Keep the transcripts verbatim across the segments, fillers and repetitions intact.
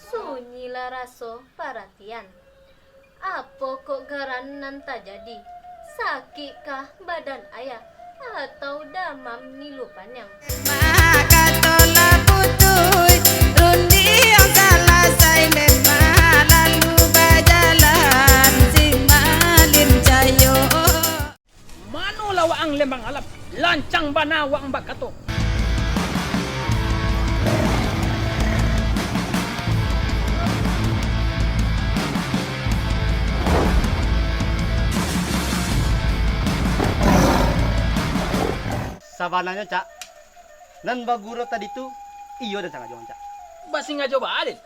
Sunyilah raso paratian. Apo kok garan nan tajadi? Sakikkah badan ayah, atau damam ngilu paniang? Makato lah putuih, rundiang salasai, lemah lalu bajalan, si Malin Cayo. Manolah waang Lembang Alam, lancang bana waang bakato. Sabananyo, Cak, nan bagurau tadi tu, iyo den sangajo, Cak. Basingajo baa den?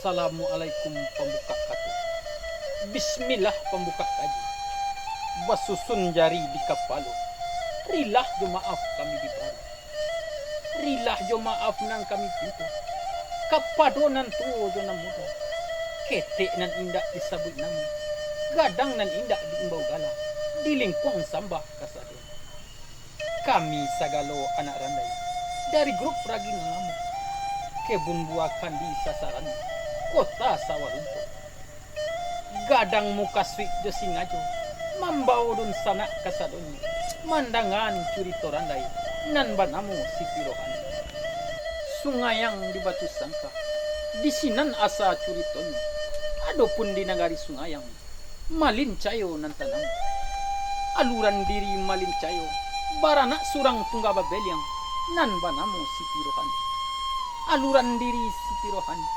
Assalamualaikum pambukak kato. Bismillah pambukak kaji. Basusun jari di kapalo. Rilah jo maaf kami dibari. Rilah jo maaf nan kami pinta, kapado nan tuo jo nan mudo, ketek nan indak disabuik namo, gadang nan indak diimbau gala, di lingkuang sambah kasadonyo. Kami sagalo anak randai, dari grup Ragi Nan Lamo, kebun buah kandi sasaran, kota sawah rumput. Gadang mukasuik jo singajo, mambao dunsanak kasadonyo, mandangaan curito randai nan banamo Siti Rohani. Sungayang di Batu Sangka, di sinan asa curitonyo, adopun di nagari Sungayang, Malin Cayo nan tanamo. Aluran diri Malin Cayo, baranak surang tungga babeliang, nan banamo Siti Rohani. Aluran diri Siti Rohani,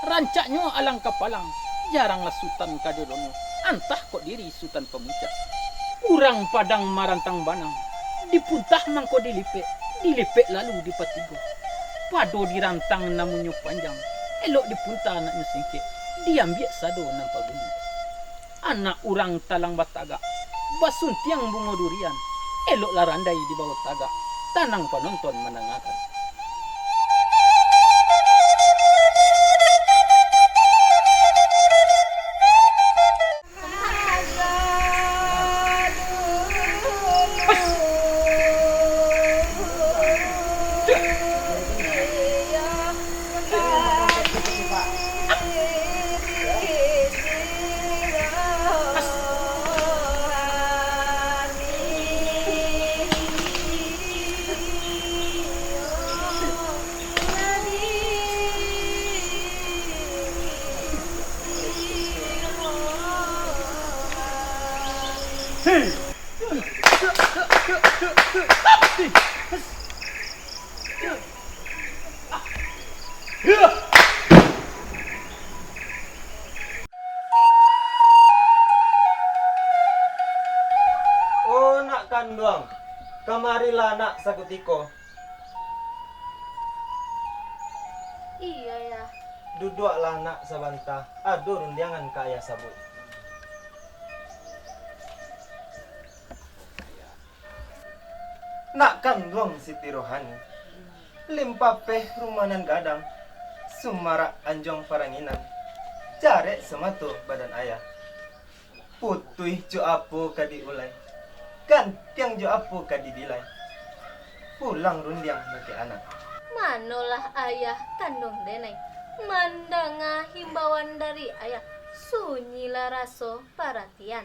rancaknyo alang kapalang, jaranglah Sutan ka jolonyo, antah kok diri Sutan Pamuncak. Urang Padang marantang banang, dipuntah mangko dilipek, dilipek lalu dipatigo. Pado dirantang namonyo panjang, elok dipunta naknyo singkek, diambiak sado nan paguno. Anak urang talang batagak, basuntiang bungo durian, eloklah randai di bawah tagak, tanang panonton mandangakan. Oh, nak kanduang, kamarilah nak sakutiko. Iyo, Yah. Duduaklah nak sabanta, ado rundiangan ka ayah sabuik. Nak kanduang Siti Rohani, limpapeh rumah nan gadang, sumarak anjuang paranginan, jarek samato badan ayah. Putuih jo apo ka diulai, gantiang jo apo ka dibilai, pulang rundiang bakeh anak. Manolah ayah kanduang denai, mandanga himbauan dari ayah, sunyilah raso paratian.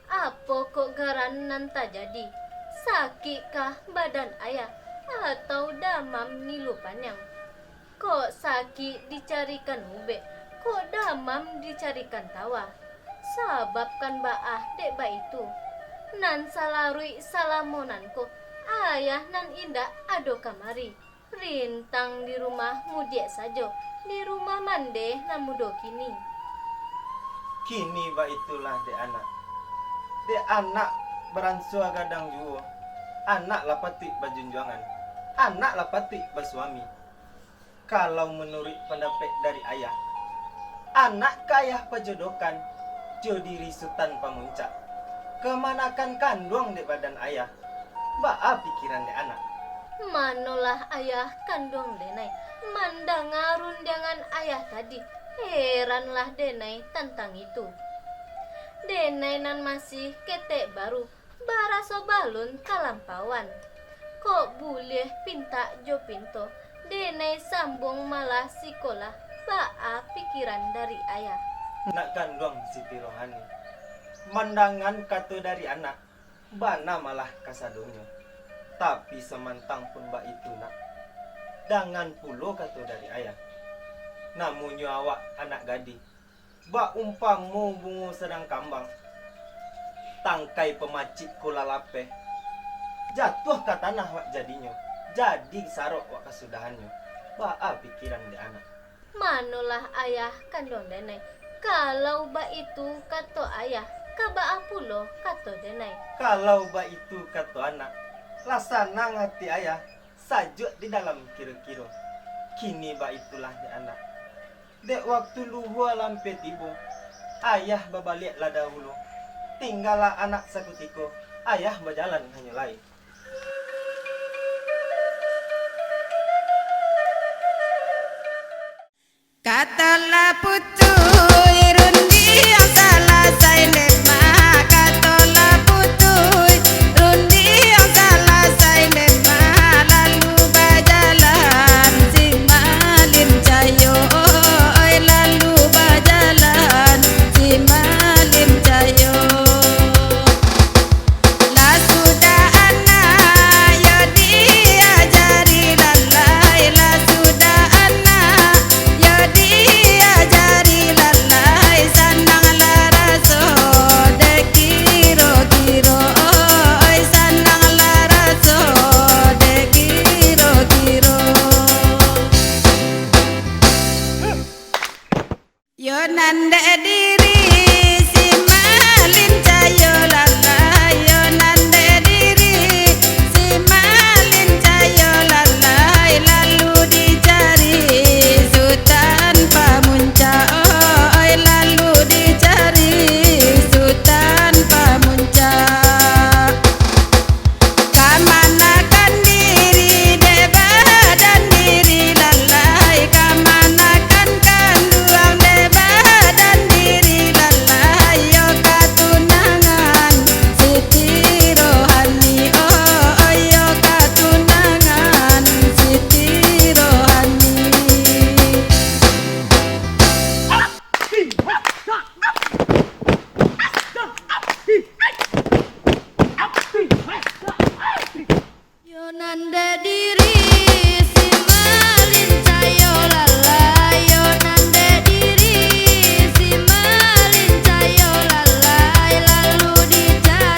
Apo kok garan nan tajadi? Sakikkah badan ayah, atau damam ngilu paniang? Kok sakik dicarikan ubek, kok damam dicarikan tawa. Sababkan baa dek baitu, nan salaruik salamo nan ko, ayah nan indak ado kamari. Rintang di rumah mudiak sajo, di rumah mandeh nan mudo kini. Kini baitulah dek anak. Dek anak baransua gadang juo, anak lah patuik bajunjuangan, anak lah patuik basuami. Kalau manuruik pandapek dari ayah, anak ka ayah pajodohkan jo diri Sutan Pamuncak, kamanakan kanduang dek badan ayah. Baa pikiran dek anak? Manolah ayah kanduang denai, mandanga rundiangan ayah tadi, heranlah denai tantang itu. Denai nan masih ketek baru, baraso balun kalampauan. Kok buliah pintak jo pinto, denai sambuang malah sikolah, baa pikiran dari ayah? Nak kanduang Siti Rohani, mandangan kato dari anak, bana malah kasadonyo. Tapi samantang pun baitu nak, dangan pulo kato dari ayah. Namonyo awak anak gadih, baumpamo bungo sadang kambang, tangkai pamacik ko lah lapeh, jatuah ka tanah wak jadinyo, jadi sarok wak kasudahannyo. Baa pikiran dek anak? Manolah ayah kanduang denai. Kalau baitu kato ayah, ka baa pulo kato denai? Kalau baitu kato anak, lah sanang ati ayah, sajuak di dalam kiro-kiro. Kini baitulah dek anak. Dek waktu luhua lampeh tibo, ayah babaliak lah dahulu. Tinggalah anak sakutiko, ayah bajalan hanyo lai. Kato lah putuih, rundiang salasai dek ma. Kato lah putuih, rundiang salasai dek ma. Lalu bajalan si Malin Cayo, oi, lalu bajalan si Malin Cayo. Lah sudah anak yo diajari lalai, lah sudah anak yo diajari lalai, sanang lah raso dek kiro-kiro, oi, sanang lah raso dek kiro-kiro. Yo nan dek diri si Malin Cayo lalai, yo nan dek diri si Malin Cayo lalai, lalu dicari Sutan Pamuncak, oi, lalu dicari Sutan Pamuncak. Kamanakan diri dek badan diri lalai, kamanakan kanduang dek badan diri lalai, yo katunangan Siti Rohani, oh, yo katunangan Siti Rohani. Yo nan dek diri si Malin Cayo lalai, yo nan dek diri si Malin Cayo lalai, lalu dicari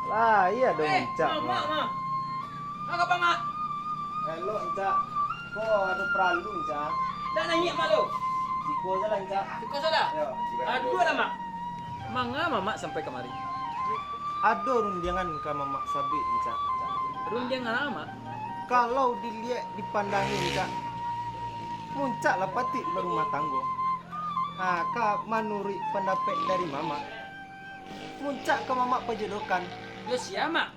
Ah, iyo doh, Mak. Eh, Mak, Mak, Mak. Mak, ka apo, Mak? Elok, Mak. Ko ado paralu, Mak. Ndak naiak, Mak, lo? Siko se lah, Mak. Siko se lah? Yo. Aduh lah, Mak. Manga Mamak sampai kamari? Ado rundiangan ka Mamak sabuik, Mak. Rundiangan apo, Mak? Kalau diliek dipandangi, Mak, Muncak lah patuik barumah tanggo. Ha, ka manuruik pandapek dari Mamak, Muncak ka Mamak pajodohkan. Jo sia, Mak?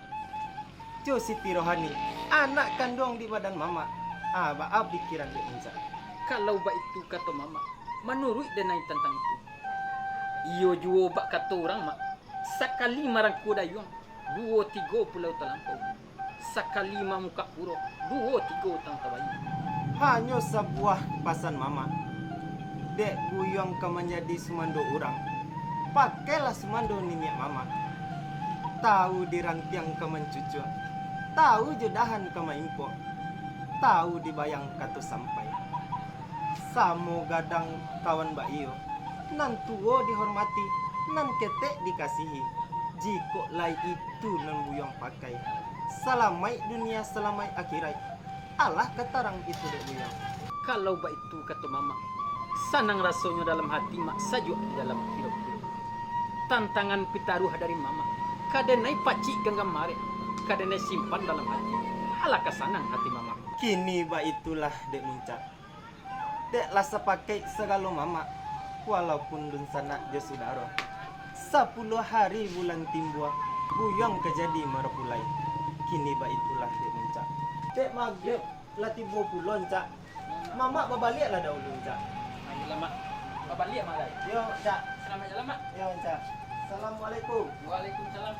Jo Siti Rohani, anak kanduang di badan Mamak. Ha, baa pikiran dek Muncak? Kalau baitu kato Mamak, manuruik denai tantang itu. Iyo juo bak kato urang, Mak, sakali marangkua dayuang, duo tigo pulau talampau. Sakali mamukak puro, duo tigo tang tabayia. Hanyo sabuah pasan Mamak. Dek buyuang ka manjadi sumando urang, pakailah sumando niniak Mamak. Tawu di rantiang ka mancucuak, tawu jo dahan ka maimpok, tawu di bayang kato sampai. Samo gadang kawan baiyo, nan tuwo dihormati, nan ketek dikasihi. Jikok lai itu nan buyuang pakai, salamaik dunia, salamaik akiraik, alah ka tarang itu dek buyuang. Kalau baitu kato Mamak, sanang rasonyo dalam hati, Mak, sajuak di dalam piro-piro. Tantangan pitaruah dari Mamak, ka denai pacik ganggam arek, ka denai simpan dalam hati, alah ka sanang hati Mamak. Kini baitulah dek Muncak. Dek lah sapakaik sagalo Mamak, walaupun dunsanak jo sudaro. Sapuluah hari bulan timbua, buyuang ka jadi marapulai. Kini baitulah dek Muncak. Dek magrib lah tibo pulo, Ncak. Mamak babaliaklah dahulu, Ncak. Ayolah, Mak. Babaliak, Mak, lai. Yo, Ncak. Salamaik jalan, Mak. Yo, Ncak. Assalamualaikum. Waalaikumsalam.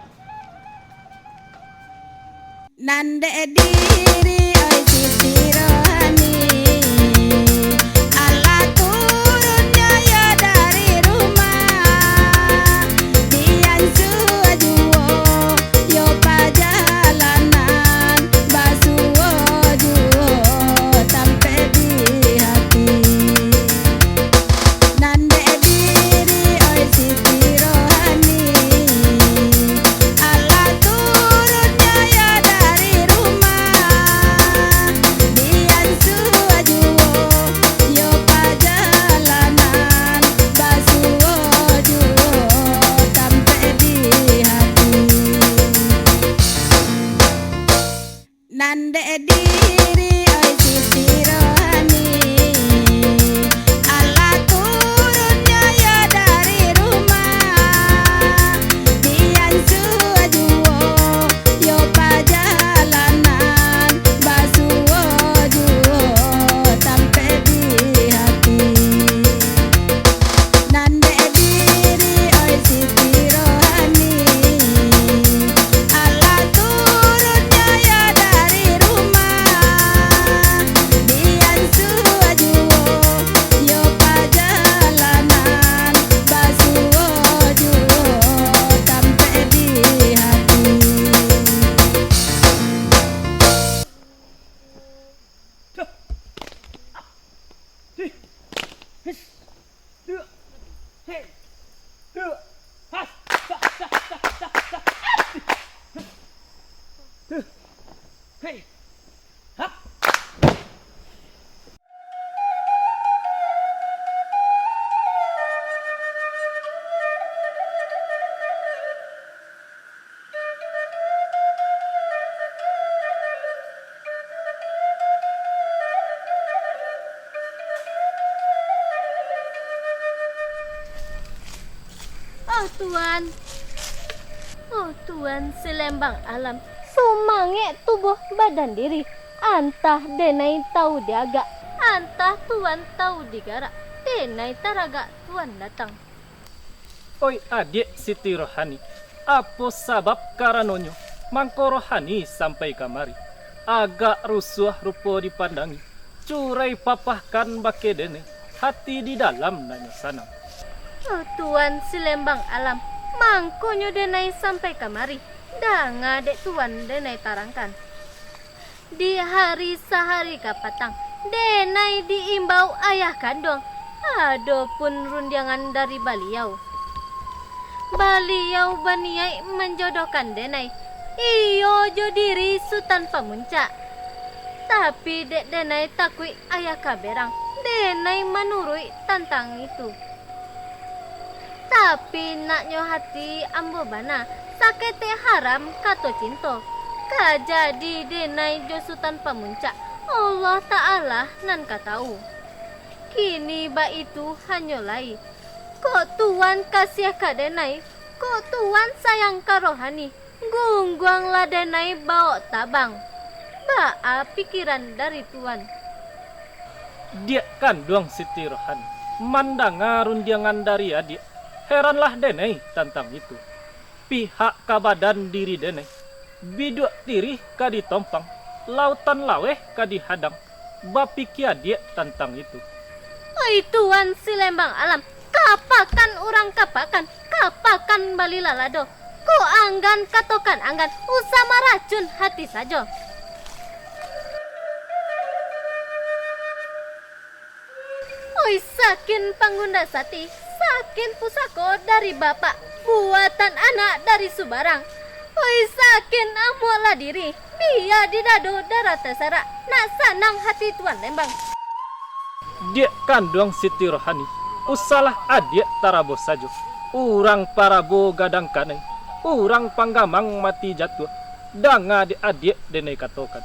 Nan dek diri, oi Siti Rohani, alah turunnyo yo dari rumah, diansua juo yo pajalanan, basuo juo tampek di hati. Nan dek diri, oi Siti Rohani, alah turunnyo yo dari rumah, diansua juo yo pajalanan, basuo juo tampek di hati. Nan dek diri, oi Siti Rohani, alah turunnyo yo dari rumah, diansua juo yo pajalanan, basuo juo tampek di hati. Nan dek diri, oi Siti Rohani, alah turunnyo yo dari rumah, diansua juo yo pajalanan, basuo juo tampek di hati. Oh Tuan, oh Tuan Silembang Alam, sumangek tubuah badan diri, antah denai tawu diagak, antah Tuan tawu digarak, denai taragak Tuan datang. Oi adiak Siti Rohani, apo sabab karanonyo mangko Rohani sampai kamari? Agak rusuah rupo dipandangi, curai papahkan bakeh denai, hati di dalam nanyo sanang. Oh Tuan Silembang Alam, mangkonyo denai sampai kamari, danga dek Tuan denai tarangkan. Di hari sahari kapatang, denai diimbau ayah kanduang, ado pun rundiangan dari baliau. Baliau baniaik manjodohkan denai, iyo jo diri Sutan Pamuncak. Tapi dek denai takuik ayah kaberang, denai manuruik tantang itu. Tapi naknyo hati ambo bana, saketek haram kato cinto. Ka jadi denai jo Sutan Pamuncak, Allah Ta'ala nan ka tahu. Kini baitu hanyo lai. Kok Tuan kasiah ka denai, kok Tuan sayang ka Rohani, gungguanglah denai bawok tabang. Baa pikiran dari Tuan? Diak kanduang Siti Rohani, mandanga rundiangan dari adiak, heranlah denai tantang itu. Pihak ka badan diri denai, biduak tirih ka ditompang, lautan laweh ka dihadang, bapikia diak tantang itu. Oi Tuan Silembang Alam, kapakan urang kapakan, kapakan balilah lado. Kok anggan katokan anggan, usah maracun hati sajo. Oi sakin panggunda sati, sakin pusako dari bapak, buatan anak dari subarang. Oi sakin amuaklah diri, bia di dado darah tasarak, nak sanang hati Tuan Lembang. Diak kanduang Siti Rohani, usahlah adiak tarabo sajo. Urang parabo gadang kanai, urang panggamang mati jatuah. Danga dek adiak denai katokan.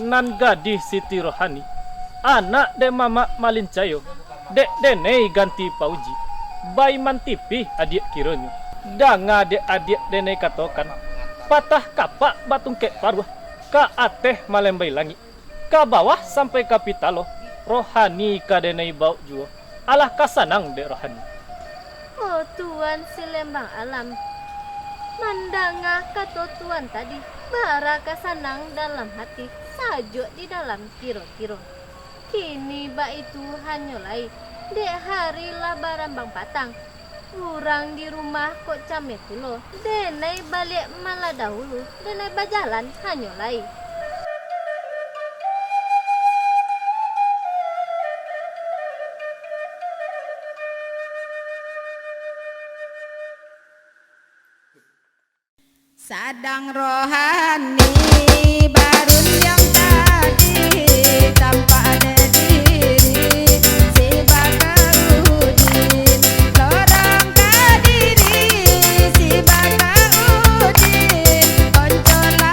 Nan gadih Siti Rohani, anak dek mamak malincayo, dek denai ganti pauji, baiman tipih adiak kironyo. Danga dek adiak denai katokan, patah kapak batungkek paruah, ka ateh malembai langik. Ka bawah sampai ka pitalo, Rohani ka denai bawok juo, alah ka sanang dek Rohani. Oh Tuan Silembang Alam, mandanga kato Tuan tadi, bara ka sanang dalam hati, sajuak di dalam kiro-kiro. Kini baitu hanyo lai, dek hari lah barambang patang, urang di rumah kok cameh pulo, denai baliak malah dahulu, denai bajalan hanyo lai. Sadang Rohani barundiang tadi, tampak dek diri si Bakaudin. Lorong ka diri si Bakaudin, konco lah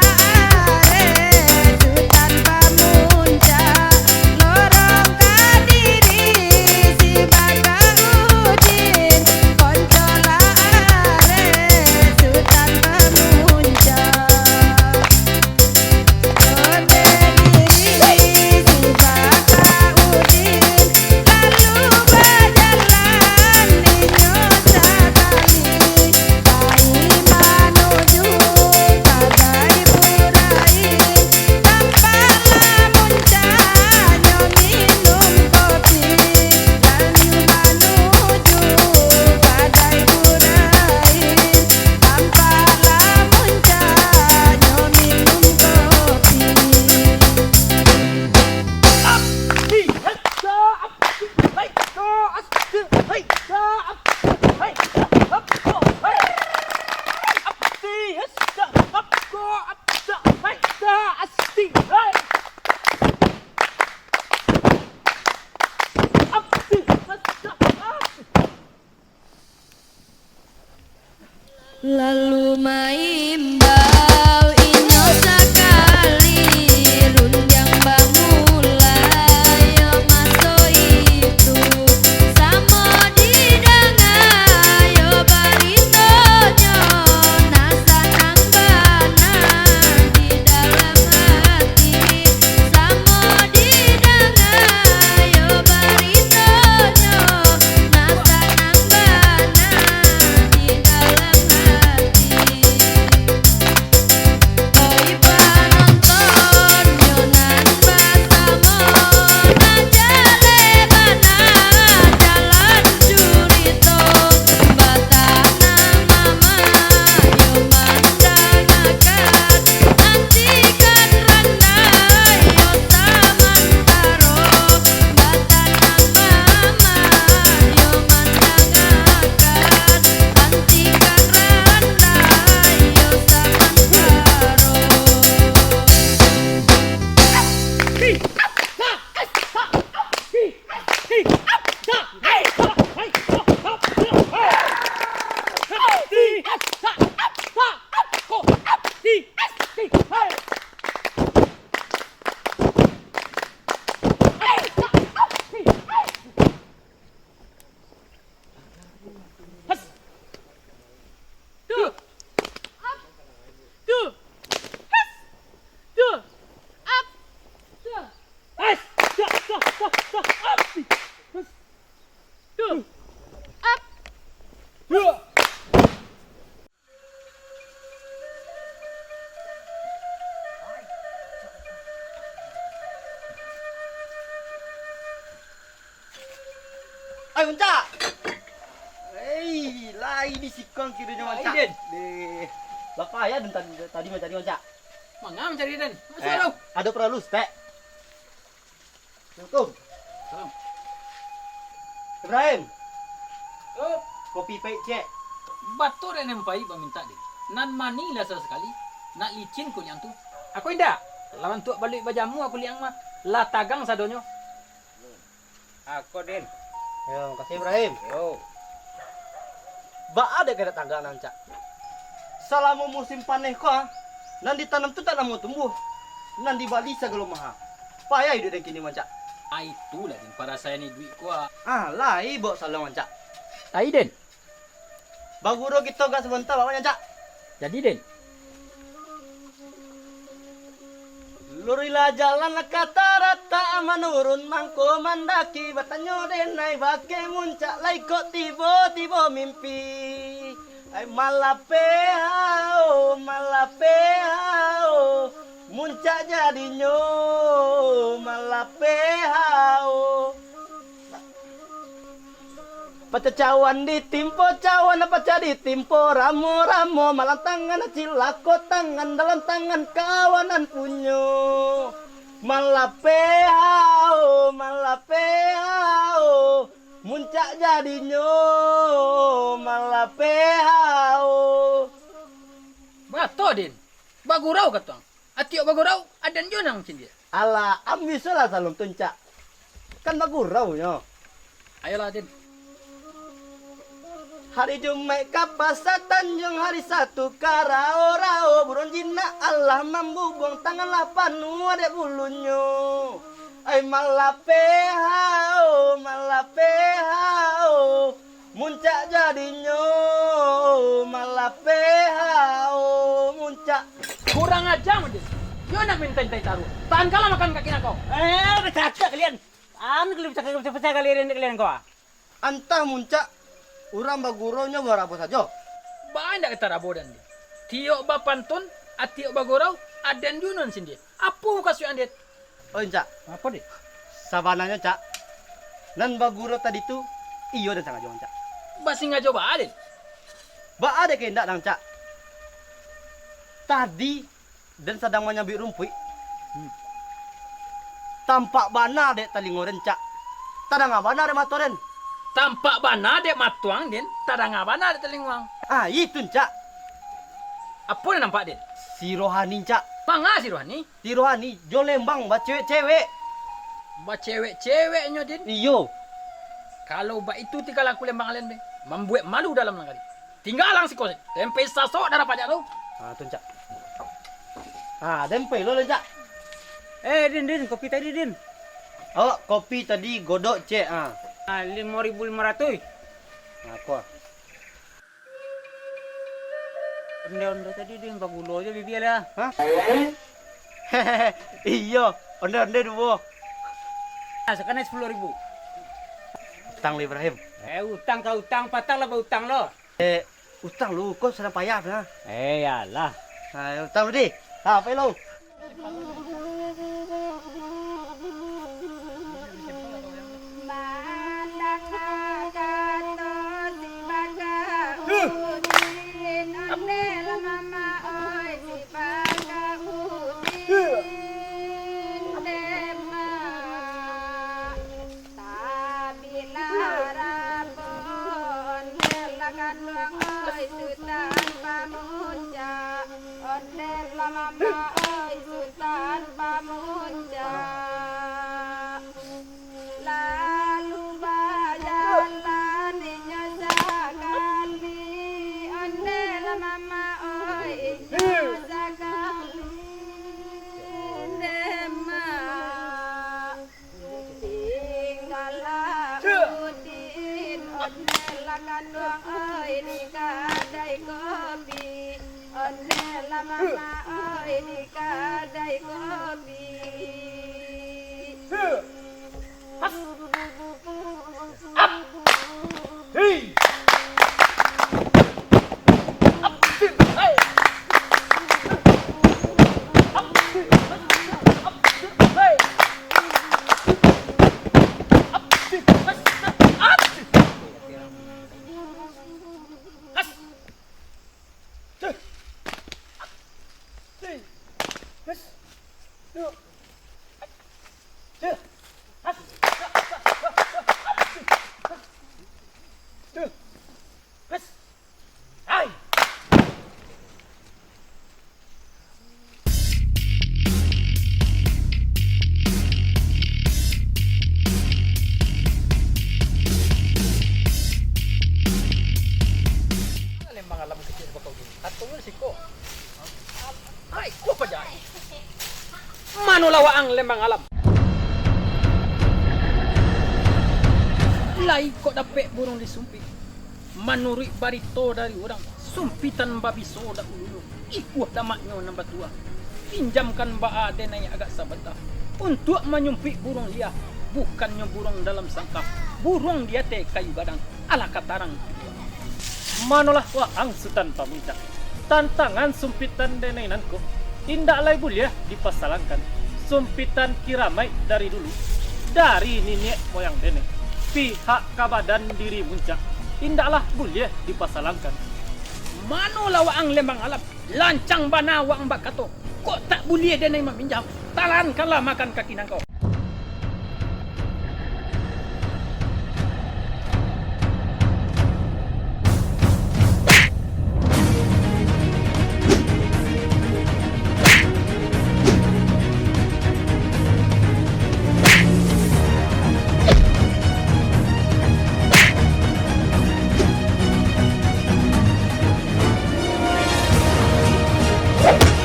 areh Sutan Pamuncak. Lorong ka diri si Bakaudin, konco lah areh Sutan Pamuncak. Onde diri si Bakaudin, lalu bajalan inyo sakali, pai manuju Padai Buraim. Tampak lah muncaknyo minum kopi, lalu manuju Padai Buraim. Tampak lah muncaknyo minum kopi. Lalu maimbau inyo sakali, rundiang bamulai yo maso itu. Samo didanga yo barintonyo, nah sanang bana di dalam hati. Samo didanga yo barintonyo, nah sanang bana di dalam hati. Has. Tu. Ap. Tu. Has. Tu. Ap. Tu. Has. Tu. Ap. Tu. Ap. Tu. Ai, Mancak! Ai, lai di sikon kironyo, Mancak. Ai, Den. Deh. Lapeh ya, Den, tadi, tadi mancari, Mancak. Manga mancari, Den? Masuak, eh, ado paralu, Stek. Assalamualaikum. Salam. Ibrahim. Yo. Kopi paik ciek. Batua dek nan paik bamintak, Den. Nan manih lah sasakali, nak licin kuliang tu. Ako indak, lah bantuak baluik bajamu kuliang mah, lah tagang sadonyo. Ako, Den. Yo, makasih, Ibrahim. Yo. Baa dek ka indak tagak, Mancak? Salamo musim paneh ko, ah, nan ditanam tu tak namuah tumbuah, nan dibali sagalo maha. Payah iduik den kini, Mancak. Ah, itulah, Den, parasaian iduik ko, ah. Ah, lai baok salong, Mancak. Lai, Den. Bagurau kito agak sabanta, baa, Mancak? Jadi, Den. Lurilah jalan ka taratak, manurun mangko mandaki, batanyo denai bakeh Muncak, lai kok tibo-tibo mimpi. Ai, malapeh hao, malapeh hao, Muncak jadinyo, malapeh hao. Pacah cawan ditimpo cawan, pacah ditimpo ramo-ramo, malang tangan cilako tangan, dalam tangan kawanan punyo. Malapeh hao, malapeh hao, Muncak jadinyo, malapeh hao. Batua, Den. Bagurau katuang. Atiok bagurau, aden jo nan sindia. Alah, ambiak solah salong tu, Ncak. Kan bagurau nyo. Ayolah, Den. Hari Jumaik ka pasa Tanjuang, hari Sabtu ka rao-rao, buruang jinak alah mambubuang, tangan lah panuah dek bulunyo. Ai, malapeh hao, malapeh hao. Muncak jadinyo malapeh hao, Muncak. Kurang aja, Muncak. Yo nak mintai-tai taruah. Tahan kala makan kaki nak kau. Eh, bacakak kalian. Anu, kalian bacakak, bacakak kalian, kalian kau, ah. Antah, Muncak, urang bagurau nyo barabo sajo. Banyak kata rabo dan dia. Tiok bapantun, atiok bagurau, aden junon sendiri. Apo mukasuik aden? Oi, Ncak. Apo, Dek? Sabananyo, Cak, nan bagurau tadi tu, iyo den sangajo, Ncak. Basingajo baa, Den? Baa dek ka indak, Cak? Tadi, den sadang manyabuik rumpuik. Hmm. Tampak bana dek talingo den, Cak. Tadanga bana dek mato den. Tampak bana dek matoang den, tadanga bana dek talingoang. Ah, itu, Ncak. Apo nan nampak, Den? Si Rohani, Ncak. Manga si Rohani? Si Rohani jo Lembang bacewek-cewek. Bacewek-cewek nyo, Den? Iyo. Kalau baitu tingkah laku Lembang alun, be, mambuek malu dalam nagari. Tinggalang siko, Den. Tempe sasok darah pajak tu. Ah, tu, Ncak. Ah, tempe lo, Ncak. Eh, Din, Din, kopi tadi, Din. Awak kopi tadi godok, Cek, ah. Ah, limo ribu limo ratuih. Ah, ko. Onde-onde tadi, Din, bagulo jo bibia lah. Hah? Iyo, onde-onde duo. Ah, sakana sapuluah ribu. Utang lu, Ibrahim. Eh, utang ka utang, patang lah bautang lo. Eh, utang lu, ko sadang payah nah. Eh, iyolah. Ah, utang lu, Di. Ha, pai lo. Tabilah rabon, ondeh lah kanduang, oi Sutan Pamuncak. Ondeh lah mama, oi Sutan Pamuncak. Lalu bajalan inyo sakali, ondeh Onde lah mamaoi di kadai kopi. Lembang alam kecil bakau gini. Katonyo siko. Hai, ko paja. Manolah waang lembang alam. Lai kok dapek buruang disumpik. Manuruik barito dari urang, sumpitan babiso dahulunyo, ikuah damaknyo nan batua. Pinjamkan baa denai agak sabanta, untuak manyumpik buruang liah, bukannyo buruang dalam sangkah, buruang di ateh kayu gadang, alah ka tarang. Manolah waang Sutan Pamuncak, tantangan sumpitan denai nan ko, indak lai buliah dipasalangkan. Sumpitan kiramaik dari dulu, dari niniak moyang denai, pihak ka badan diri muncak, indaklah buliah dipasalangkan. Manolah waang lembang alam, lancang bana waang bakato, kok tak buliah denai maminjam, talankanlah makan kaki nangkau.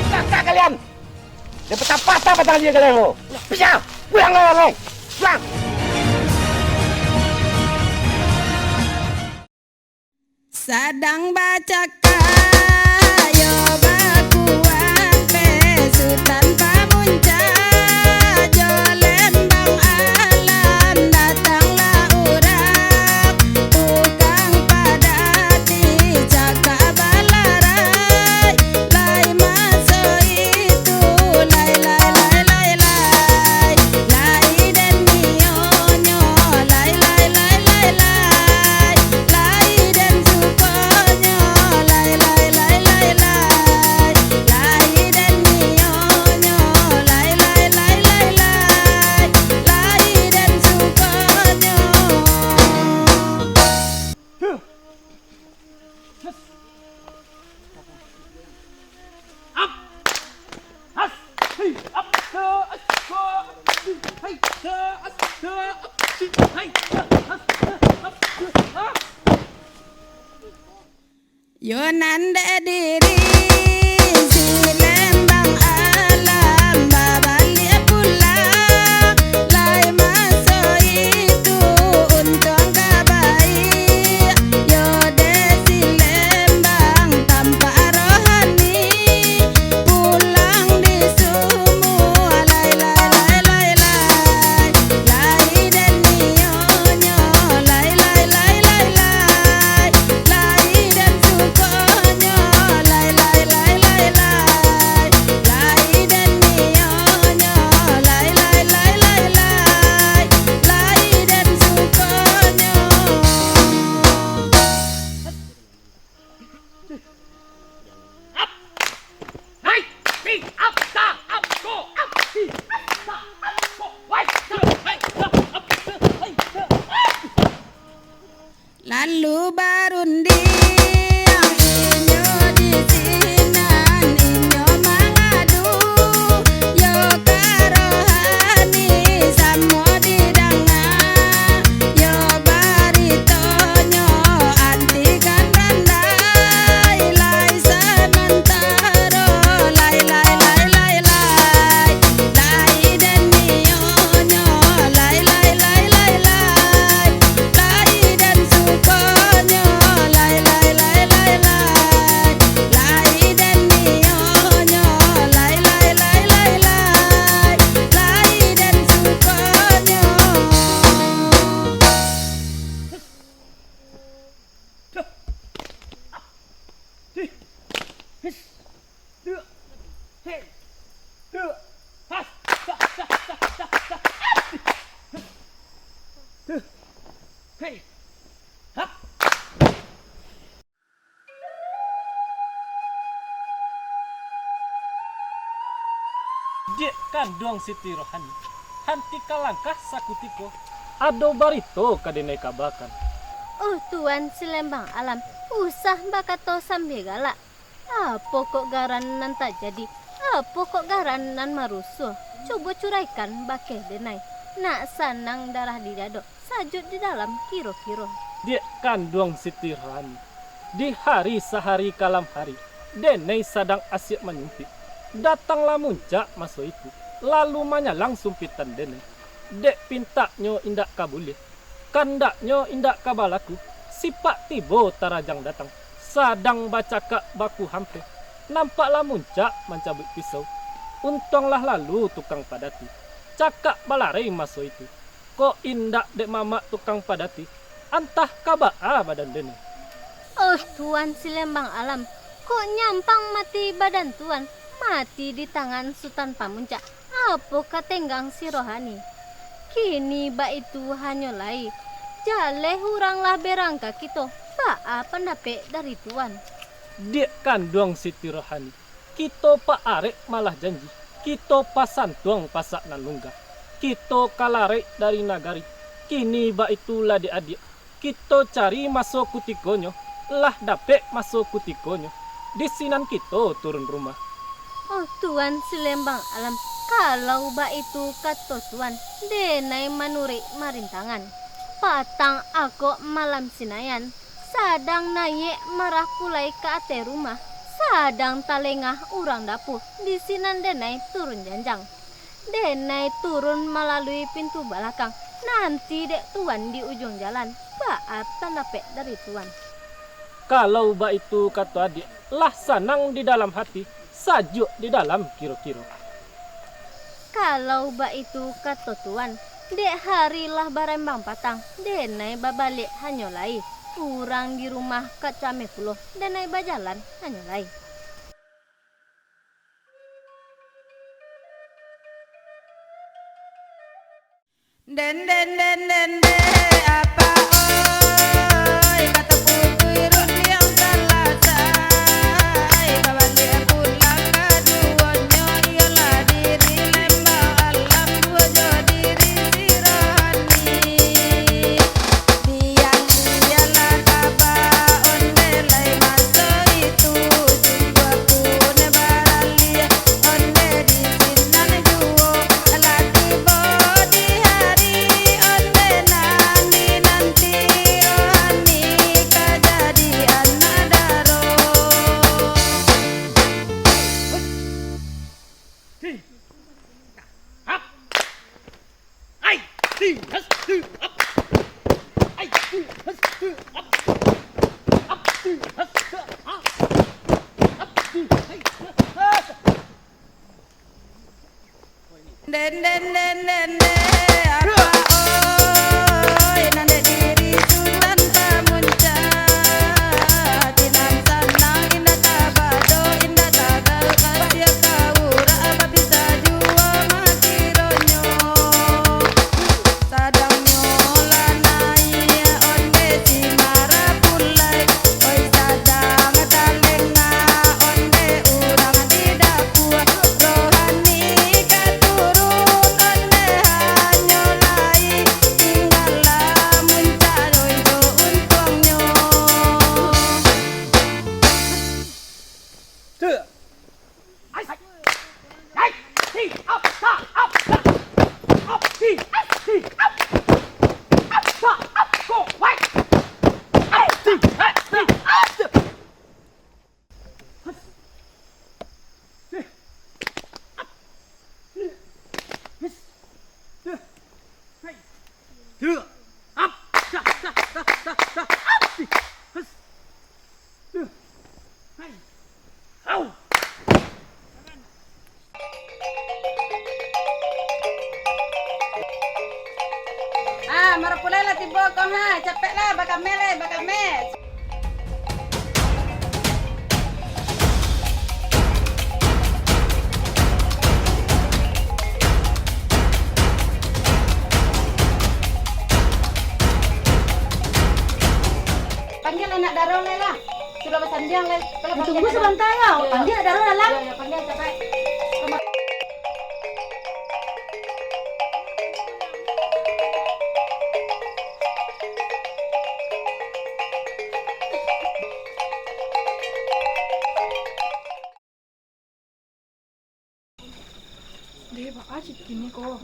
Kakak kalian! Dia patah-patah batang dia kalian, oh! Bisa! Pulang kalian, eh! Pulang! Sadang bacakak yo bakuampeh, Sutan Pamuncak jo Lembang Alam, datanglah urang tukang padati, cakak balarai, lai maso itu, lai, lai, lai, lai, lai. Lai den nionyo, lai, lai, lai, lai, lai. Lai den sukonyo, lai, lai, lai, lai, lai. Lai den nionyo, lai, lai, lai, lai, lai. Lai den sukonyo. Yo nan dek diri si Lembang Alam babaliak pulang, lai maso itu untuang ka baiak, yo dek si Lembang tampak rohani, pulang di sumua, lai, lai, lai, lai, lai. Lai den nionyo, lai, lai, lai, lai, lai. Lai den sukonyo, lai, lai, Diak kanduang Siti Rohani, hantikan langkah sakutiko, ado barito ka denai kabakan. Oh Tuan Silembang Alam, usah bakato sambia galak. Apo kok garan nan tajadi? Apo kok garan nan marusuah? Cubo curaikan bakeh denai, nak sanang darah di dado, sajuak di dalam kiro-kiro. Diak kanduang Siti Rohani, di hari sahari kalam hari, denai sadang asiak manyumpik. Datanglah muncak maso itu, lalu manyalang sumpitan denai. Dek pintaknyo indak ka buliah, kandaknyo indak ka balaku, sipak tibo tarajang datang, sadang bacakak baku hampeh, nampaklah muncak mancabuik pisau. Untuanglah lalu tukang padati, cakak balarai maso itu. Kok indak dek mamak tukang padati, antah ka baa badan denai. Oh Tuan Silembang Alam, kok nyampang mati badan Tuan, mati di tangan Sutan Pamuncak, apo ka tenggang si Rohani? Kini baitu hanyo lai, jaleh urang lah berang ka kito, baa pandapek dari Tuan? Diak kanduang Siti Rohani, kito paarek malah janji, kito pasantuang pasak nan lunggah. Kito ka laraik dari nagari, kini baitu lah diadiak. Kito cari maso kutikonyo, lah dapek maso kutikonyo, di sinan kito turun rumah. Oh Tuan Silembang Alam, kalau baitu kato Tuan, denai manuruik marintangan. Patang akok malam Sinayan, sadang naiak marah pulai ka ateh rumah, sadang talengah urang dapua, di sinan denai turun janjang. Denai turun malalui pintu balakang, nanti dek Tuan di ujuang jalan, baa pandapek dari Tuan? Kalau baitu kato adiak, lah sanang di dalam hati, sajuak di dalam kiro-kiro. Kalau baitu kato Tuan, dek hari lah barambang patang, denai babaliak hanyo lai, urang di rumah ka cameh pulo, denai bajalan hanyo lai. Den, den, den, den, de, apa, oi, kata putuih rundiang salasai, babaliak pulang kaduonyo, iyolah diri Lembang Alam, duo jo diri si Rohani. Dian-dianlah kaba onde lai maso itu, sungguah pun baraliak onde di sinan juo. Lah tibo di hari onde nan dinanti, Rohani ka jadi anak daro. Den, den, den, den, de, apa, oi, nan dek diri Sutan Pamuncak, di nan sanang indak tabado, indak tagal, kasiak ka urak, babisa juo makironyo. Sadangnyo lah naiak onde si marapulai, oi, sadang talengah onde urang di dapua. Rohani ka turun onde hanyo lai, tinggalah muncak, oi, jo untuangnyo. Ah, marapulai lah tibo ko ha, capeklah, bakameh lai, bakameh. Tunggu sabanta yo, panggil nak daro dalam. Deh, baa cik kini ko?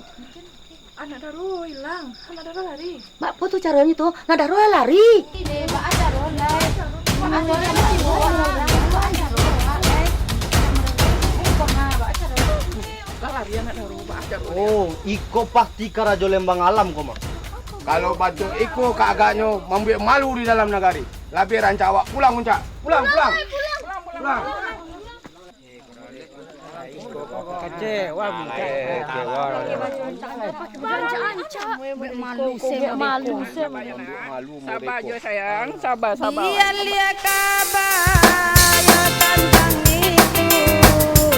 Anak daro ilang, anak daro lari. Baa tu caronyo tu? Anak daro lari. Deh, baa daro lai. Lah lari anak daro, baa daro. Oh, iko pasti karajo Lembang Alam ko mah. Kalau bantuak iko, ka agaknyo mambuek malu di dalam nagari. Labiah rancak awak pulang, Uncak. Pulang, pulang. Pulang. Kecek, wah, bincang. Malu, malu, malu. Saba jo, sayang, saba, saba. Dialiah kaba, yo tantang itu,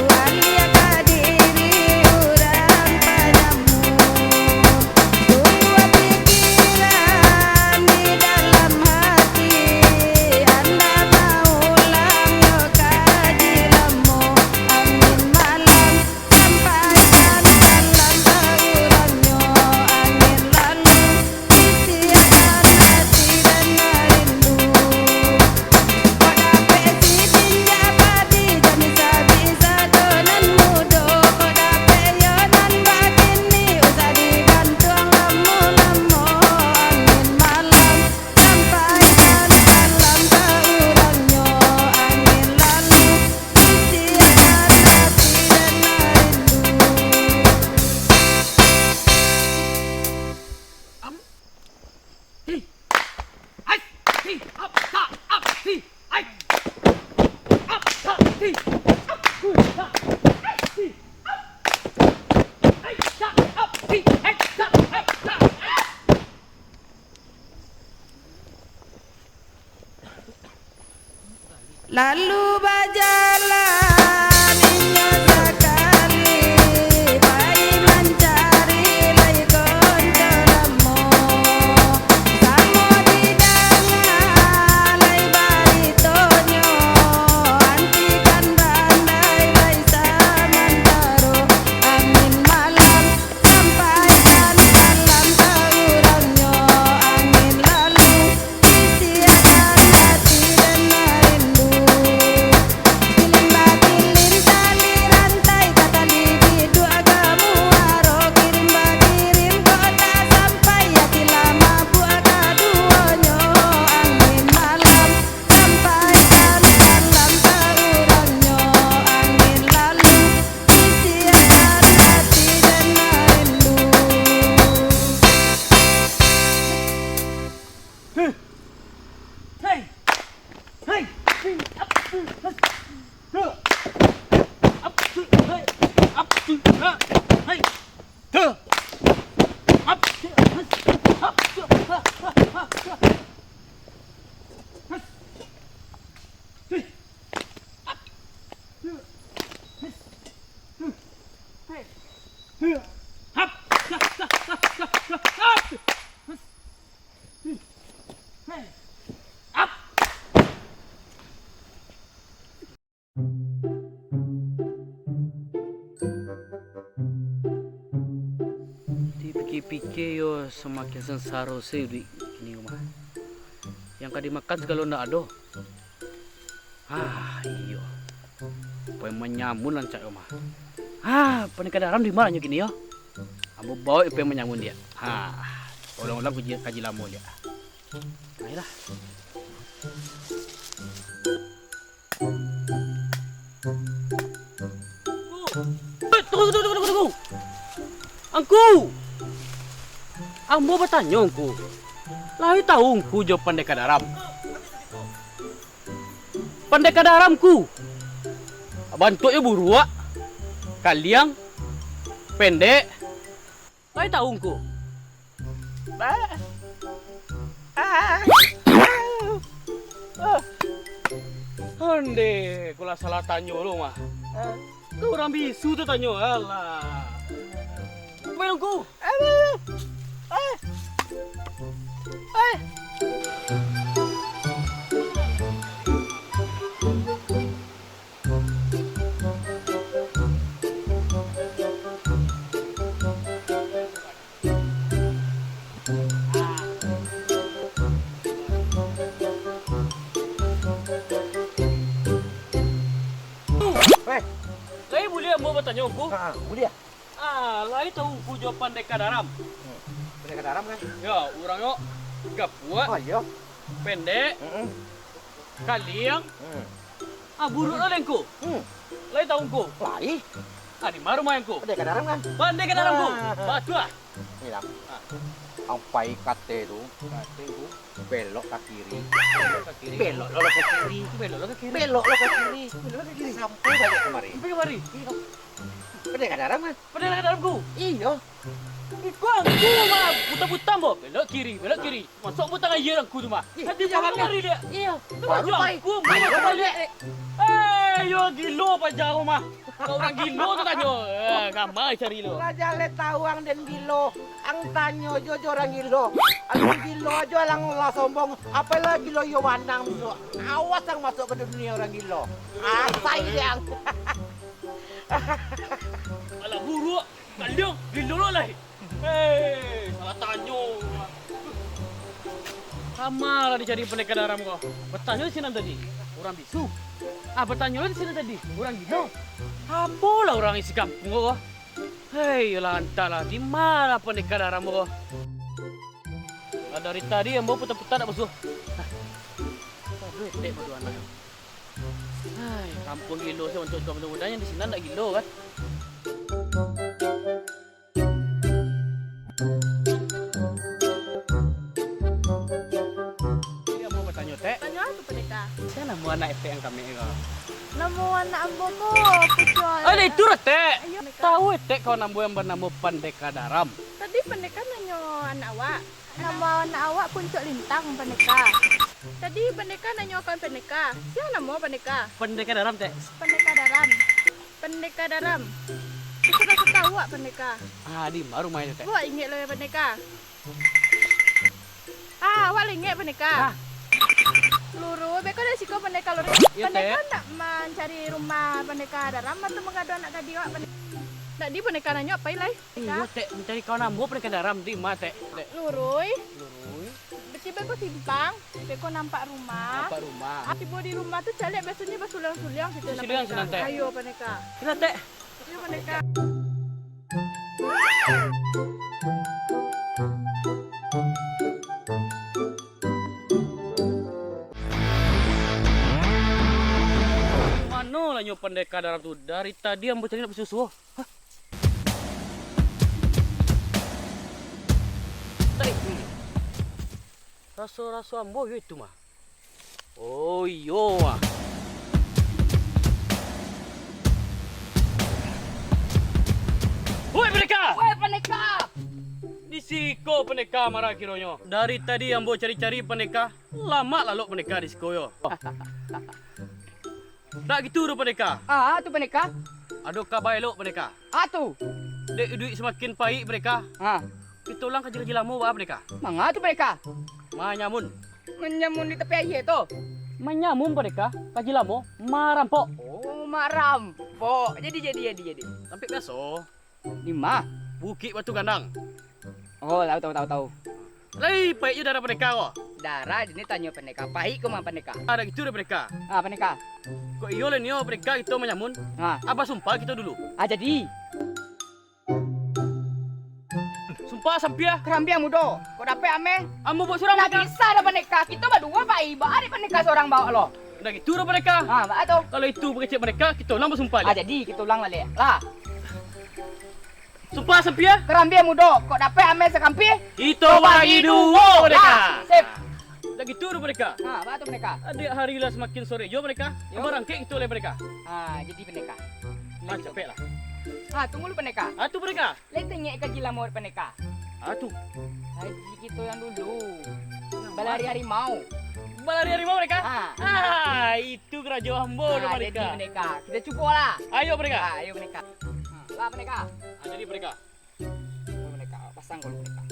aliah ka diri urang panyamu. Buek pikiran di dalam hati, andak baulang yo kaji lamo. Angin malam sampaikan salam saurangnyo, angin lalu isiakan hati dek rindu. Kok dapek sidin jak padi, jan bisa-bisa jo nan mudo. Kok dapek yo nan bakini, usah digantuang lamo-lamo. Angin malam sampaikan salam saurangnyo, angin lalu isiakan hati dek rindu. Lalu bajalan inyo sakali, pai mancari lai konco lamo. Samo didanga lai baritonyo, antikan randai lai samantaro. Angin malam sampaikan salam saurangnyo, angin lalu isiakan hati dek rindu. Bilin babilin tali rantai, ka tali biduak ka muaro, kirim bakirim kok tak sampai, ati lah mabuak kaduonyo. Angin malam sampaikan salam saurangnyo, angin lalu isiakan hati dek rindu. Dipikia-pikia yo, samakin sansaro se iduik kini ko mah. Nan ka dimakan sagalo ndak ado. Ah, iyo. Pai manyamun rancak ko mah. Ah, Pandeka Daram di ma nyo kini yo? Ambo baok pai manyamun liak. Ah, ulang-ulang kaji, kaji lamo liak. Ayolah. Tunggu, tunggu, tunggu, tunggu, tunggu. Angku! Ambo batanyo, Angku. Lai tahu Angku jo Pandeka Daram? Pandeka Daram, Angku. Bantuaknyo buruak, kaliang, pendek. Lai tahu Angku? Ba-, ah, ah, ah. Ondeh, ko lah salah tanyo lo mah. Ah. Ko urang bisu tu tanyo, alah. Main Angku. Ah, ah, ah. Ah. Mau batanyo, Ngku. Ha, ha, buliah. Ah, lai tahu Ngku jo Pandeka Daram? Hmm. Pandeka Daram, kan? Yo, urang yo gapuak, oh, iyo, pendek, mm-mm, kaliang. Hmm. Ah, buruak lah, Ngku. Hmm. Lai tahu Ngku? Lai. Ah, di ma rumah Ngku? Pandeka Daram, kan? Pandeka Daram, Ngku. Ah, ah. Batua. Ni, Dam. Ah. Ang pai kate tu, kate tu, belok ka kiri. Belok ka kiri. Belok lo ka kiri. Belok lo ka kiri. Belok lo ka kiri. Belok lo ka kiri. Sampai baliak kamari. Sampai kamari. Iyo. Pandeka Daram, kan? Pandeka Daram, Ngku? Iyo. Iko Ngku mah, puta-puta, ambo. Belok kiri, belok kiri. Masuak butang aia Ngku tu mah. Ih, nanti jalan kamari dia. Iyo. Tu baru pai. Ngku, baru pai. Eh, yo gilo paja ko mah. Kok urang gilo tu tanyo. Eh, kamari cari lo. Lah jaleh tahu ang den gilo. Ang tanyo jo, jo urang gilo. Alah gilo ajo alang lah sombong. Apolah gilo iyo wanang tu. Awas ang masuak ka dunia urang gilo. Asai deh ang. Alah buruak. Kaliang gilo lo lai. Hei, salah tanyo. Kama lah dicari Pandeka Daram ko. Batanyo di sinan tadi, urang bisu. Ah, batanyo lo di sinan tadi, urang gilo. Apolah urang isi kampuang ko. Hei, yolah, antahlah, di ma lah Pandeka Daram ko. Lah dari tadi ambo puta-puta dak basuah. Hah. Aduh, etek baduo anak. Hai, kampuang gilo se, ontok mudah-mudahan yang di sinan dak gilo, kan? Jadi, ambo batanyo, Tek. Tanyo apo, Pandeka? Sia namo anak etek yang kami ko? Namo anak ambo ko Pucua. Ah, itu lah, Tek. Iyo, Pandeka. Tahu etek kawan ambo yang banamo Pandeka Daram? Tadi Pandeka nanyo anak awak. Namo anak awak Puncak Lintang, Pandeka. Tadi Pandeka nanyo kawan Pandeka. Sia namo Pandeka? Pandeka Daram, Tek. Pandeka Daram. Pandeka Daram. Sudah-sudah awak, Pandeka. Ah, di ma rumahnyo, Tek? Awak ingek lo yo, Pandeka? Ah, awak lah ingek, Pandeka? Ah. Luruih, beko dari siko, Pandeka, luruih. Iyo, Tek. Pandeka ndak mancari rumah Pandeka Daram atau mangado anak gadih awak, Pandeka? Ndak di Pandeka nanyo, pai lai. Iyo, Tek, mancari kawan ambo Pandeka Daram, di ma, Tek? Tek. Luruih. Luruih. Beko simpang, beko nampak rumah. Nampak rumah. Ah, tibo di rumah tu caliak biasonyo basuliang-suliang situ. Basuliang sinan, Tek. Ayo, Pandeka. Sinan, Tek. Ayo, Pandeka. Mano lah nyo Pandeka Daram tu? Dari tadi ambo cari ndak basuo-suo. Hah? Tarik dulu. Raso-raso ambo yo itu mah. Oh, iyo mah. Woi, Pandeka! Woi, Pandeka! Di siko Pandeka marah kironyo. Dari tadi ambo cari-cari Pandeka, lamak lalok Pandeka di siko yo. Ndak gitu doh, Pandeka. Ah, tu, Pandeka. Ado kaba elok, Pandeka. Ah, tu. Dek iduik samakin paik, Pandeka. Ha. Kito ulang kaji-kaji lamo, baa, Pandeka? Manga tu, Pandeka? Manyamun. Manyamun di tapi aia tu. Manyamun, Pandeka. Kaji lamo, marampok. Oh, marampok. Jadi, jadi, jadi, jadi. Tampek biaso. Di ma? Bukik Batu Gandang. Oh, tahu, tahu, tahu, tahu. Lai paik jo darah Pandeka ko. Darah, dini tanyo Pandeka. Paik ko mah Pandeka. Ada gitu doh Pandeka. Ah, Pandeka. Kok iyo lah nio Pandeka kito manyamun. Ah. Abah sumpah kito dulu. Ah, jadi. Sumpah sampia. Karambia mudo. Kok dapek ameh. Ambo buek surang Pandeka. Bisa doh Pandeka. Kito baduo paik. Baa dek Pandeka surang baok lo. Ndak gitu doh Pandeka. Ha, baa tu? Kalau itu pakecek Pandeka, kito ulang basumpah. Ah, jadi kito ulang lah, Lek. Lah. Sumpah sampia. Karambia mudo, kok dapek ameh sakampia? Kito bagi duo, Pandeka. Lah, sip. Ndak gitu doh Pandeka. Ha, baa tu Pandeka? Adiak hari lah samakin sore jo Pandeka. Yo. Barangkek kito lai Pandeka. Ha, jadi Pandeka. Ah, capek lah. Ha, tunggu lu Pandeka. Ah, tu Pandeka. Lai tengok kaji lamo Pandeka. Ah, tu. Kaji kito yang dulu. Balari harimau. Balari harimau Pandeka? Ha. Ah, itu karajo ambo tu Pandeka. Jadi Pandeka. Kito cubo lah. Ayo Pandeka. Ah, ayo Pandeka. Ha, lah Pandeka. Ah, jadi Pandeka. Ayo Pandeka, pasang dulu Pandeka.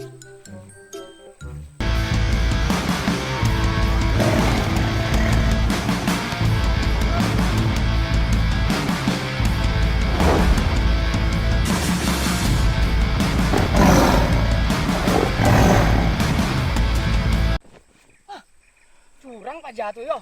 Curang paja tu yo.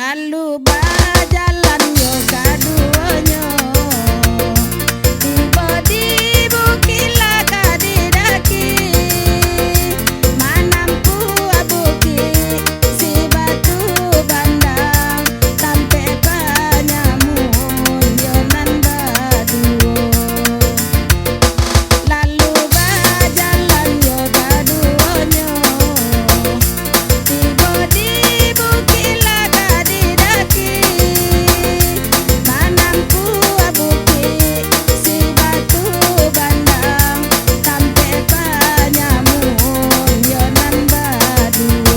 Lalu bajalan yo kaduonyo, tibo di bukik lah ka didaki, manampuah bukik si Batu Bandang, tampek panyamun yo nan baduo. Lalu bajalan yo kaduonyo, tibo di bukik lah ka didaki, manampuah bukik si Batu Bandang, tampek panyamun yo nan baduo.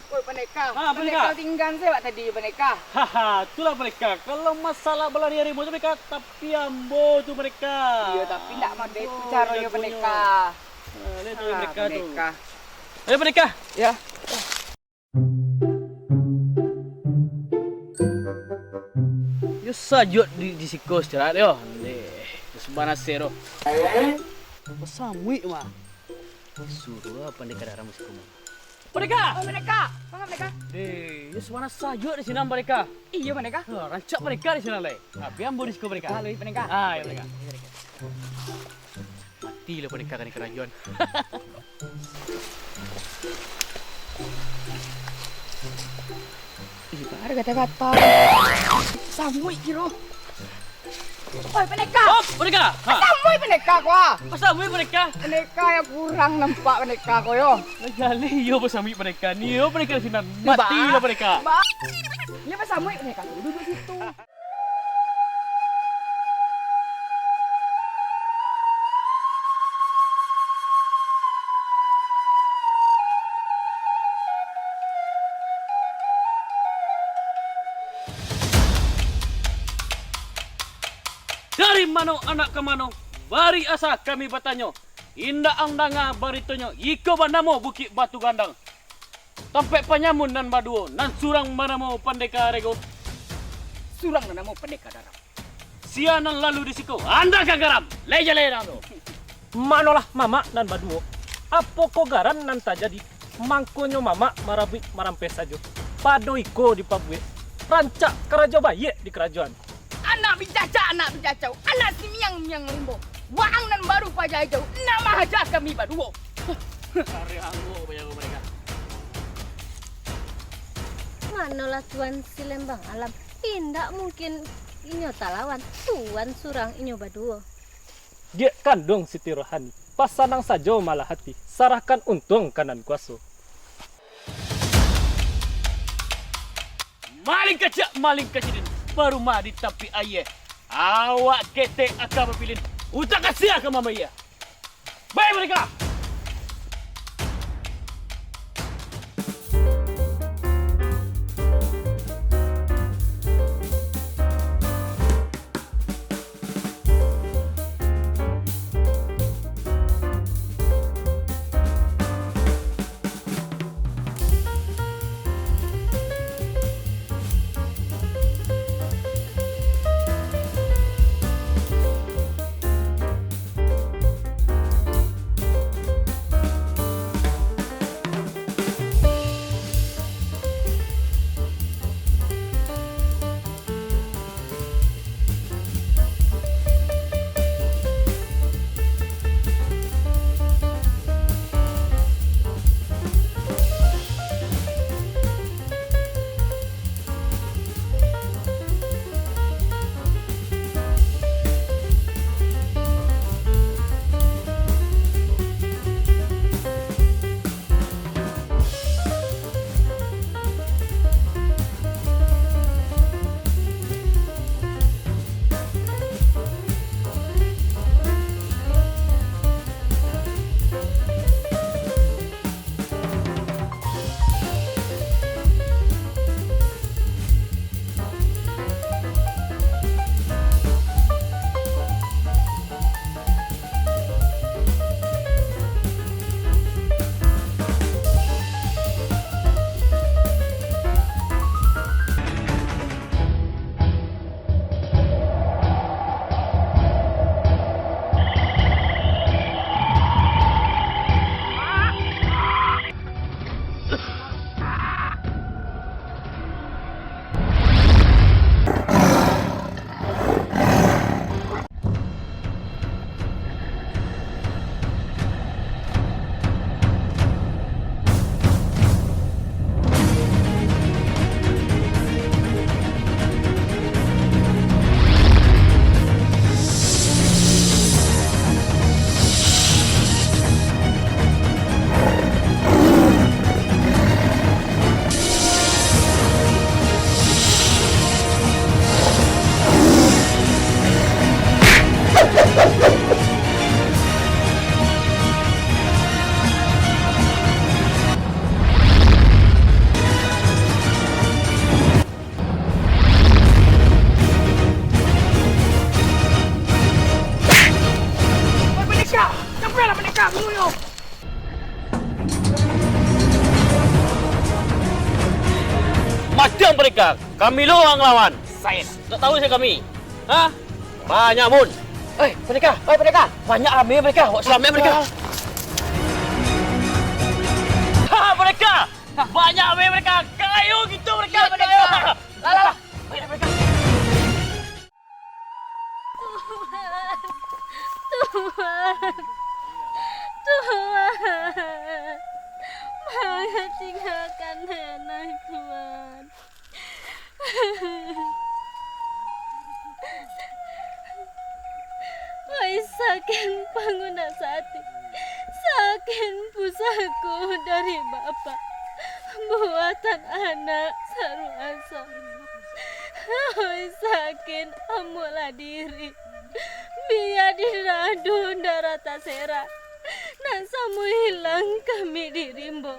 Woi, Pandeka. Ah, Pandeka. Pandeka tinggan se wak tadi, Pandeka. Haha, itulah Pandeka. Kalau masalah balari harimau tu, Pandeka, tapi ambo tu, Pandeka. Iyo, tapi ndak model itu caronyo, Pandeka. Ah, lihat tu, ah, Pandeka tu. Pandeka. Ayo, Pandeka. Ya. Yo sajuak di, di siko istirahat yo. Ndeh, sabana se tu. Basamuik mah. Suruah Pandeka Daram siko mah. Pandeka! Oh, Pandeka! Manga Pandeka? Deh, yo sabana sajuak di sinan, Pandeka. Iyo, Pandeka. Ha, rancak Pandeka di sinan lai. Tapi ambo di siko, Pandeka. Halo, Pandeka. Ah, iyo, Pandeka. Mati lo Pandeka ka ni karajoan. Ih, baru kata-kata. Samuik kiro. Oi, Pandeka! Oh, Pandeka! Ha! Samuik Pandeka ko, ah! Samuik Pandeka! Pandeka yang kurang nampak Pandeka ko, yo. Jaleh, iyo, basamuik Pandeka ni, yo, Pandeka sinan. Mati lah Pandeka. Ba-, iyo, basamuik Pandeka tu, duduk situ. Dari mano anak ka mano? Bari asa kami batanyo. Indak ang danga baritonyo, iko banamo Bukik Batu Gandang. Tampek panyamun nan baduo, nan surang banamo Pandeka Rego. Surang nan namo Pandeka Daram. Sia nan lalu di siko, anda ka garam, lai jaleh dang tu. Manolah mamak nan baduo, apokoh garan nan tajadi, mangkonyo mamak marabuik marampeh sajo. Pado iko dipabuek, rancak karajo baiak di karajoan. Anak bicacak, anak bicacau, anak simiang-miang limbo. Waang nan baru paja ijau, nak mahaja kami baduo. Kareh angok bajago Pandeka. Manolah Tuan Silembang Alam, indak mungkin inyo talawan, Tuan surang inyo baduo. Diak kanduang Siti Rohani, pasanang sajo malah hati, sarahkan untuang ka nan kuaso. Maling kacak, maling kacilin, barumah di tapi aia. Awak ketek aka bapilin, utak ka sia ka mamaia. Baik, Pandeka! Ka-, kami lo urang lawan. Sain. Ndak tahu se kami. Ha? Banyak mun. Eh, pendekar. Eh, pendekar. Banyak rame mereka. Awak selamat mereka. Ha, mereka. Banyak rame mereka. Kayo gitu mereka. Iya, mereka. Lah, lah, lah. Banyak mereka. Tuhan, Tuhan, Tuhan, manga tinggakan denai, Tuhan. Oi, sakin pangunak sati, sakin pusaku dari Bapak, buatan anak saruasa. Oi, sakin amuahlah diri, bia diradu darah taserak, nak samo ilang kami di rimbo.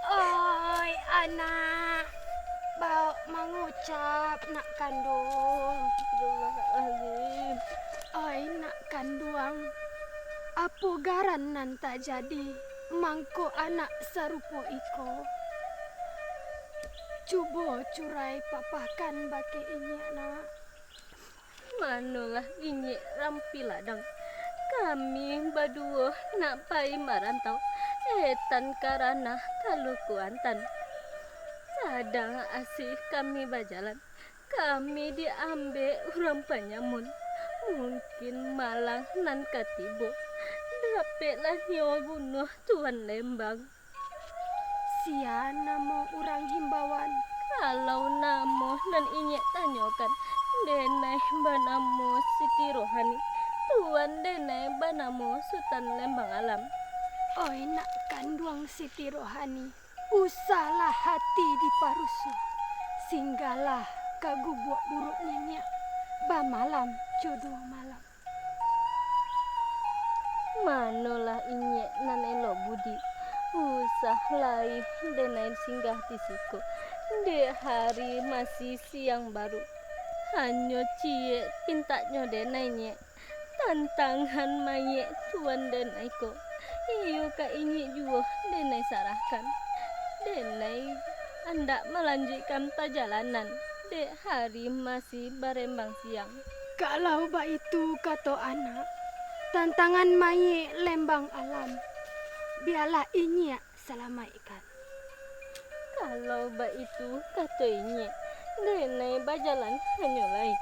Oi, anak, baok mangucap, nak kanduang. Astagfirullahalazim. Oi, nak kanduang, apo garan nan tajadi mangko anak sarupo iko? Cubo curai papahkan bakeh inyiak, nak. Manolah inyiak Rampi Ladang. Kami baduo nak pai marantau, etan ka ranah Talu Kuantan. Sadang asih kami bajalan, kami diambek urang panyamun. Mungkin malang nan ka tibo, dapeklah nyo bunuah Tuan Lembang. Sia namo urang himbauan? Kalau namo nan inyiak tanyokan, denai banamo Siti Rohani, tuan denai banamo Sutan Lembang Alam. Oi, nak kanduang Siti Rohani, usahlah hati diparusuah. Singgahlah ka gubuak buruak niniak, bamalam jo duo malam. Manolah inyiak nan elok budi, usah lai denai singgah di siko, dek hari masih siang baru. Hanyo ciek pintaknyo denai, nyiak, tantangan mayik tuan denai ko, iyo ka inyiak juo denai sarahkan. Denai andak malanjuikkan pajalanan, dek hari masih barembang siang. Kalau baitu kato anak, tantangan mayik Lembang Alam, bialah inyiak salamaikkan. Kalau baitu kato inyiak, denai bajalan hanyo lai.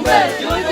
Bajul